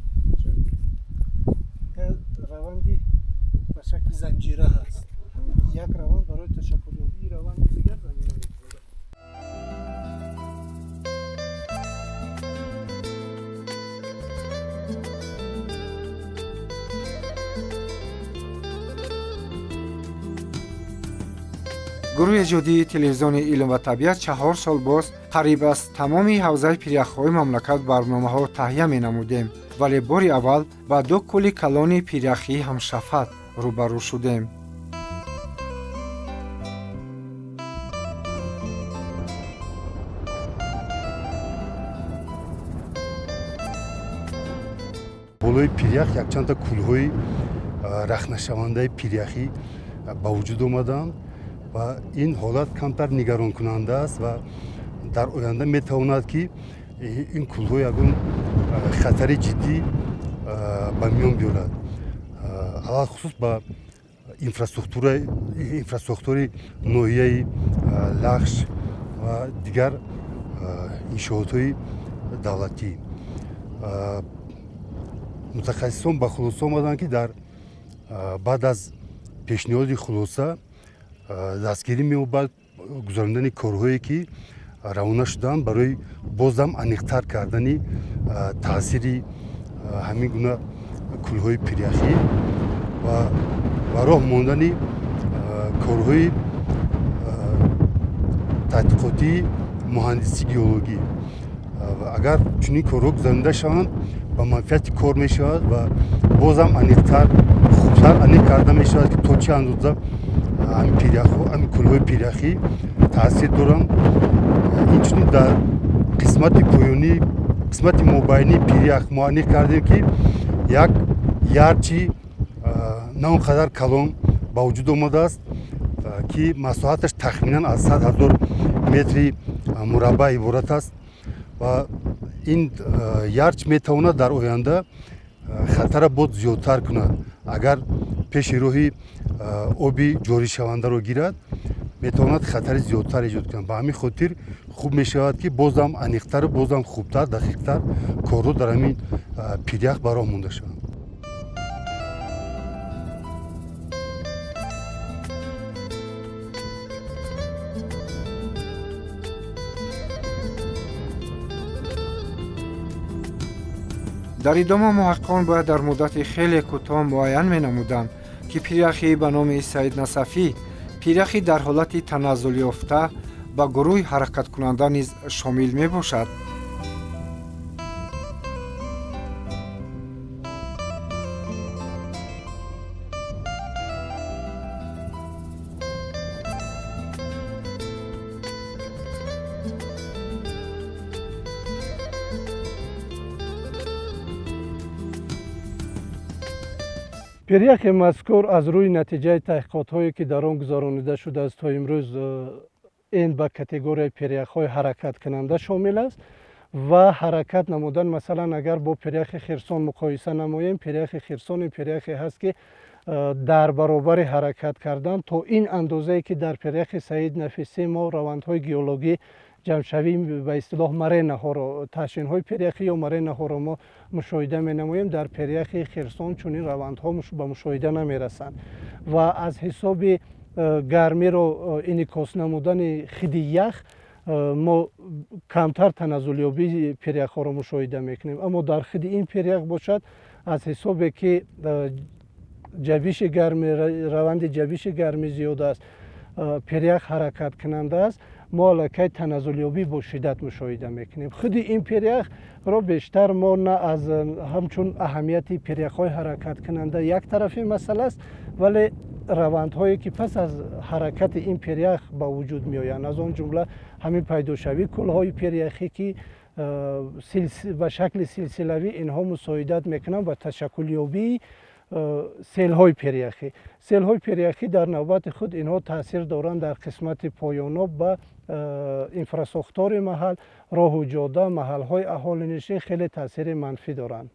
Раванди ба шакли занҷира ҳаст, як раванд барои ташаккулёбии раванди дигар замина мегузорад. Гурӯҳи эҷодии телевизиони «Илм ва табиат» 4 сол боз қариб аз тамоми ҳавзаи пиряхҳои мамлакат барномаҳо таҳия менамудем, вале бори аввал ба ду кӯли калони пиряхии ҳамшафат рӯбарӯ шудем. Болои пирях якчандта кӯлҳои рахнашавандаи пиряхӣ ба вуҷуд омаданд ва ин ҳолат камтар нигаронкунанда аст ва дар оянда метавонад, ки ин кӯлҳо ягон хатари ҷиддӣ ба миён биёрад. Алалхусус ба инфраструктураи ноҳияи Лахш ва дигар иншоотҳои давлатӣ. Мутахассисон ба хулоса омаданд, ки дар баъд аз пешниҳоди хулоса дастгирӣ меёбад гузарондани корҳое, ки равона шуданд барои бозам аниқтар кардани таъсири ҳамин гуна кӯлҳои пиряхӣ ва ба роҳ мондани корҳои тадқиқотии муҳандисии геологӣ. Агар чунин корҳо гузаронида шаванд, ба манфиати кор мешавад ва бозам аниқтар, хубтар аниқ карда мешавад, ки то чӣ андоза ҳамин пиряхҳо, ҳамин кӯлҳои пиряхӣ таъсир доранд. Инчунин дар қисмати поёнӣ, қисмати мобайнии пирях мо аниқ кардем, ки як ярчи на он қадар калон ба вуҷуд омадааст, ки масоҳаташ тахминан аз 100 000 метри мураббаъ иборат аст ва ин ярч метавонад дар оянда хатара боз зиёдтар кунад. Агар пеши роҳи оби ҷоришавандаро гирад, метавонад хатари зиёдтар эҷод кунад. Ба ҳамин хотир хуб мешавад, ки бозам аниқтару бозам хубтар, дақиқтар корҳо дар ҳамин пирях ба роҳ монда шаванд. Дар идома муҳаққиқон бояд дар муддати хеле кӯтоҳ муайян менамуданд, ки пиряхи ба номи Саид Насафӣ пиряхи дар ҳолати таназзулёфта ба гурӯҳи ҳаракаткунанда низ шомил мебошад. Пиряхи мазкур аз рӯи натиҷаи таҳқиқотҳое, ки дар он гузаронида шудааст, то имрӯз ин ба категорияи пиряхҳои ҳаракаткунанда шомил аст ва ҳаракат намудан, масалан, агар бо пиряхи Хирсон муқоиса намоем, пиряхи Хирсон ин пиряхе ҳаст, ки дар баробари ҳаракат кардан то ин андозае, ки дар пиряхи Саид Нафисӣ мо равандҳои геологӣ ҷамъшавӣ ба истилоҳ маренаҳоро, таҳшинҳои пиряхӣ ё маренаҳоро мо мушоҳида менамоем, дар пиряхи Хирсон чунин равандҳо ба мушоҳида намерасанд ва аз ҳисоби гармиро инъикос намудани хиди ях мо камтар таназзулёбии пиряхҳоро мушоҳида мекунем. Аммо дар хиди ин пирях бошад, аз ҳисобе ки ҷабиши гармӣ, раванди ҷабиши гармӣ зиёд аст, пирях ҳаракаткунанда аст, мо аллакай таназзулёбӣ бо шиддат мушоҳида мекунем. Худи ин пиряхро бештар мо на аз ҳамчун аҳамияти пиряхҳои ҳаракаткунанда як тарафи масъала аст, вале равандҳое, ки пас аз ҳаракати ин пирях ба вуҷуд меоянд, аз он ҷумла ҳамин пайдошавии кӯлҳои пиряхӣ, ки ба шакли силсилавӣ инҳо мусоидат мекунанд ба ташаккулёбии селҳои пиряхӣ. Селҳои пиряхӣ дар навбати худ инҳо таъсир доранд дар қисмати поёноб ба инфрасохтори маҳал, роҳу ҷода, маҳалҳои аҳолинишин хеле таъсири манфӣ доранд.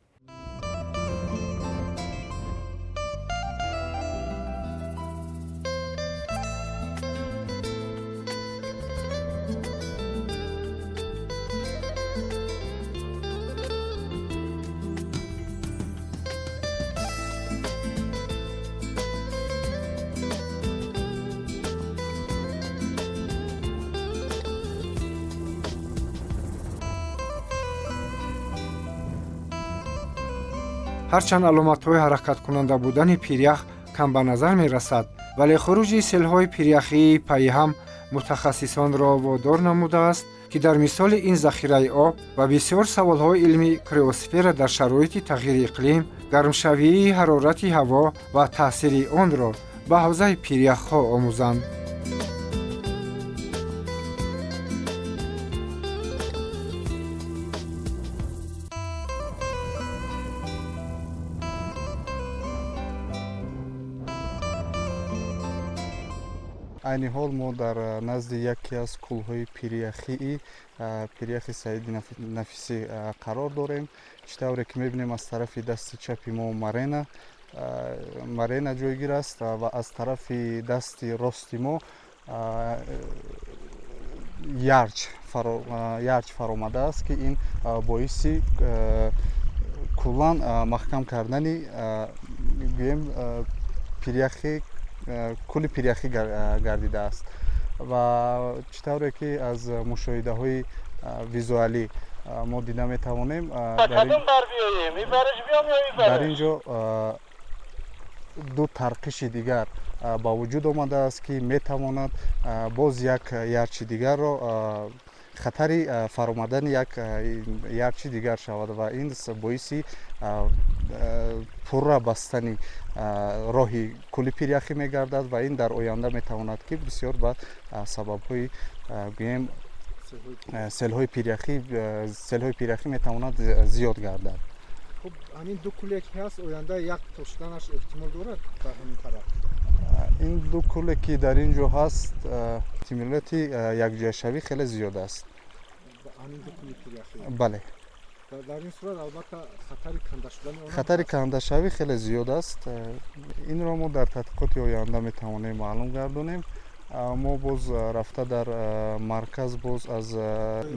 Ҳарчанд аломатҳои ҳаракаткунанда будани пирях кам ба назар мерасад, вале хуруҷи селҳои пиряхии пайҳам мутахассисонро водор намудааст, ки дар мисоли ин захираи об ва бисёр саволҳои илми криосфера дар шароити тағйири иқлим, гармшавии ҳарорати ҳаво ва таъсири онро ба ҳавзаи пиряхҳо омӯзанд. Айни ҳол мо дар назди яке аз кӯлҳои пиряхии пиряхи Саиди Нафисӣ қарор дорем. Чӣ тавре ки мебинем, аз тарафи дасти чапи мо марена, Морена ҷойгир аст ва аз тарафи дасти рости мо ярч фаромадааст, ки ин боиси куллан маҳкам кардани, гӯем, пиряхи кули пиряхӣ гардидааст. Ва чӣ тавре ки аз мушоҳидаҳои визуалӣ мо дида метавонем, дар ин ҷо ду тарқиши дигар ба вуҷуд омадааст, ки метавонад боз як ярчи дигарро, хатари фаромадани як ярчи дигар шавад ва ин боиси пурра бастани роҳи кули пиряхӣ мегардад. Ва ин дар оянда метавонад, ки бисёр ба сабабҳои, гӯем, селҳои пиряхӣ метавонад зиёд гардад. Хуб, ҳамин ду куле ки ҳаст, оянда як то шуданаш эҳтимол дорад дар ҳамин тараф? Ин ду куле ки дар ин ҷо ҳаст, эҳтимолияти якҷояшавӣ хеле зиёд аст. Ҳамин ду кули пиряхӣ? Бале. Дар ин сурат, албатта, хатари канда шудани он Хатари кандашавӣ хеле зиёд аст. Инро мо дар тадқиқоти оянда метавонем маълум гардонем. Мо боз рафта дар марказ, боз аз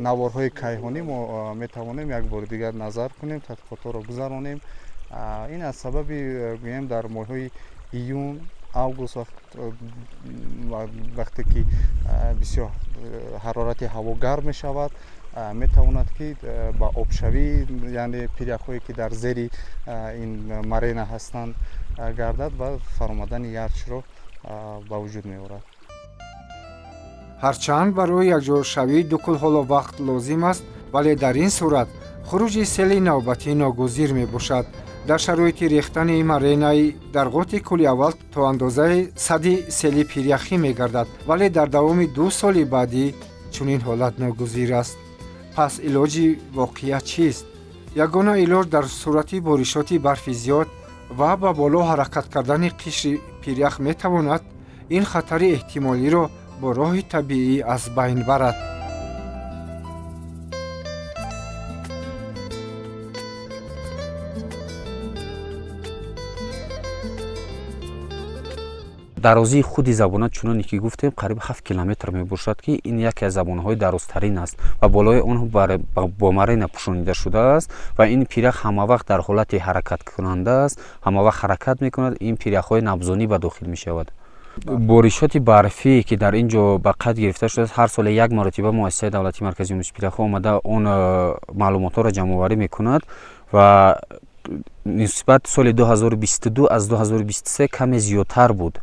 наворҳои кайҳонӣ мо метавонем як бори дигар назар кунем, тадқиқотҳоро гузаронем. Ин аз сабаби, гӯем, дар моҳҳои июн, август, вақте ки бисёр ҳарорати ҳаво гарм мешавад, метавонад, ки ба обшавӣ, яъне пиряхҳое ки дар зери ин морена ҳастанд, гардад ва фаромадани ярчро ба вуҷуд меорад. Ҳарчанд барои якҷояшавии ду кул ҳоло вақт лозим аст, вале дар ин сурат хуруҷи сели навбатӣ ногузир мебошад. Дар шароити рехтани моренаи дарғоти кули аввал то андозаи сади сели пиряхӣ мегардад, вале дар давоми 2 соли баъдӣ чунин ҳолат ногузир аст. Пас илоҷи воқеа чист? Ягона илоҷ дар сурати боришоти барфи зиёд ва ба боло ҳаракат кардани қишри пирях метавонад ин хатари эҳтимолиро бо роҳи табиӣ аз байн барад. Дарозии худи забона, чуноне ки гуфтем, қариб 7 километр мебошад, ки ин яке аз забонҳои дарозтарин аст ва болои он бо морена пӯшонида шудааст. Ва ин пирях ҳамавақт дар ҳолати ҳаракаткунанда аст, ҳамавақт ҳаракат мекунад. Ин пиряхҳои набзонӣ ба дохил мешавад. Боришоти барфӣ, ки дар ин ҷо ба қайд гирифта шудааст, ҳар соле як маротиба Муассисаи давлатии марказии омӯзиши пиряхҳо омада, он маълумотҳоро ҷамъоварӣ мекунад ва нисбат соли 2022 аз 2023 каме зиёдтар буд.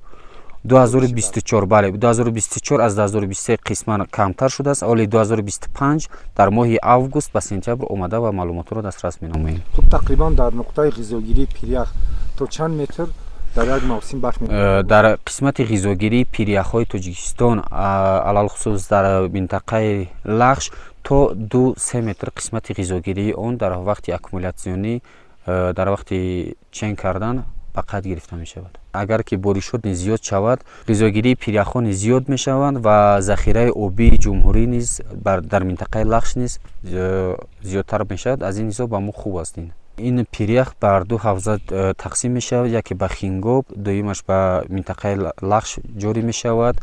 2024, бале, 2024 аз 2023 қисман камтар шудааст. Оли 2025 дар моҳи август ба сентябр омада ва маълумотҳоро дастрас менамоем. Хуб, тақрибан дар нуқтаи ғизогирии пирях то чанд метр дар як мавсим барф? Дар қисмати ғизогирии пиряхҳои Тоҷикистон, алалхусус дар минтақаи Лахш, то 2-3 метр қисмати ғизогирии он дар вақти аккумулятсионӣ, дар вақти чен кардан ба қайд гирифта мешавад. Агар ки боришот низ зиёд шавад, ғизогирии пиряхҳо низ зиёд мешаванд ва захираи обии ҷумҳурӣ низ дар минтақаи Лахш низ зиёдтар мешавад. Аз ин ҳисоб ба мо хуб аст. Ин пирях бар ду ҳавза тақсим мешавад: яке ба Хингоб, дуюмаш ба минтақаи Лахш ҷорӣ мешавад.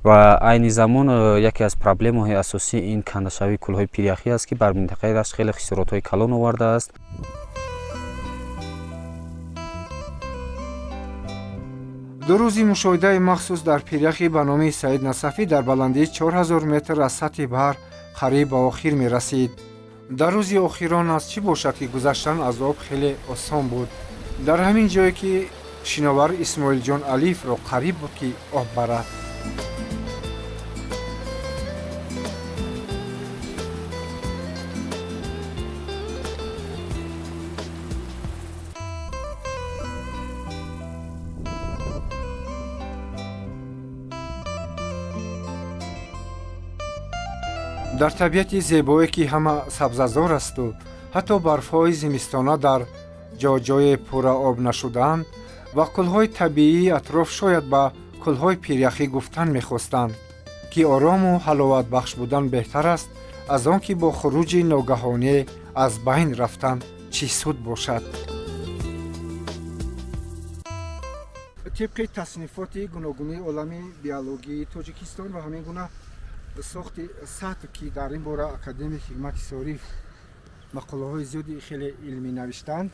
Ва айни замон яке аз проблемаҳои асосӣ ин кандашавии кӯлҳои пиряхӣ аст, ки бар минтақаи Лахш хеле хисоротҳои калон овардааст. Ду рӯзи мушоҳидаи махсус дар пиряхи ба номи Саид Насафӣ дар баландии 4000 метр аз сатҳи баҳр қариб ба охир мерасид. Дар рӯзи охирон аз чӣ бошад, ки гузаштан аз об хеле осон буд. Дар ҳамин ҷое ки шиновар Исмоилҷон Алиевро қариб буд, ки об барад. Дар табиати зебое, ки ҳама сабзазор асту ҳатто барфҳои зимистона дар ҷоҷое пурра об нашудаанд ва кӯлҳои табиии атроф шояд ба кӯлҳои пиряхӣ гуфтан мехостанд, ки орому ҳаловатбахш будан беҳтар аст, аз он ки бо хуруҷи ногаҳонӣ аз байн рафтан чӣ суд бошад. Тибқи таснифоти гуногунии олами биологии Тоҷикистон ва ҳамин гуна сохти сатҳ, ки дар ин бора академик Ҳикмати Сориф мақолаҳои зиёди хеле илмӣ навиштанд,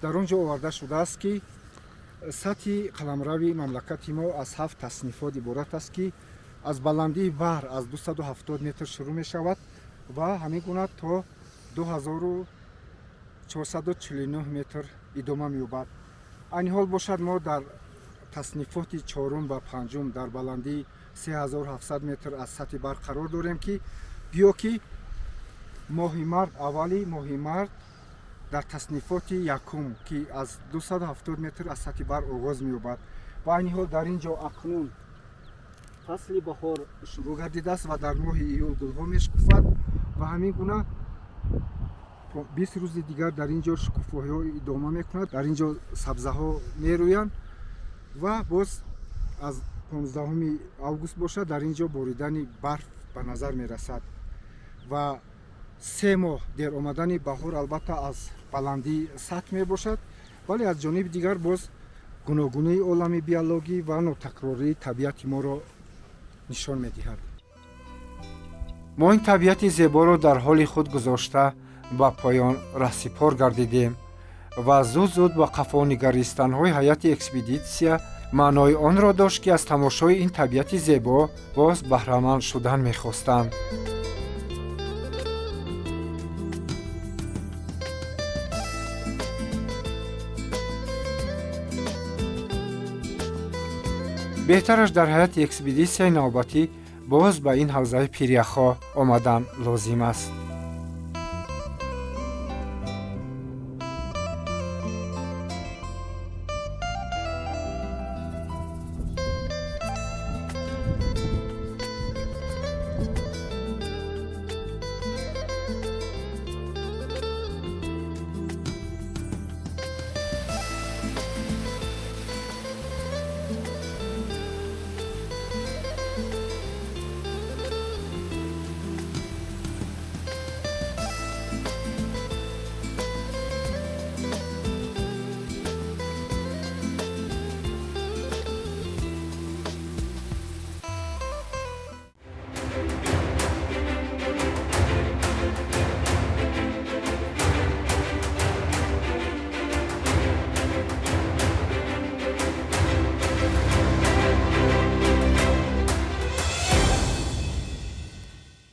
дар он ҷо оварда шудааст, ки сатҳи қаламрави мамлакати мо аз ҳафт таснифот иборат аст, ки аз баландии баҳр аз 270 метр шурӯъ мешавад ва ҳамин гуна то 2449 метр идома меёбад. Айни ҳол бошад, мо дар таснифоти чорум ва панҷум дар баландии 3700 метр аз сатҳи баҳр қарор дорем, ки гӯё ки моҳи март, аввали моҳи март дар таснифоти якум, ки аз 270 метр аз сатҳи баҳр оғоз меёбад. Ва айни ҳол дар ин ҷо акнун фасли баҳор шурӯъ гардидааст ва дар моҳи июл гулҳо мешукуфад ва ҳамин гуна 20 рӯзи дигар дар ин ҷо шукуфоҳиҳо идома мекунад, дар ин ҷо сабзаҳо мерӯянд ва боз аз 15 август бошад, дар ин ҷо боридани барф ба назар мерасад ва 3 моҳ дер омадани баҳор албатта аз баландии сатҳ мебошад, вале аз ҷониби дигар боз гуногунии олами биологӣ ва нотакрории табиати моро нишон медиҳад. Мо ин табиати зеборо дар ҳоли худ гузошта ба поён раҳсипор гардидем ва зуд-зуд ба қафо нигаристанҳои ҳайати экспедитсия маънои онро дошт, ки аз тамошои ин табиати зебо боз баҳраманд шудан мехостанд. Беҳтараш дар ҳайати экспедитсияи навбатӣ боз ба ин ҳавзаи пиряхҳо омадан лозим аст.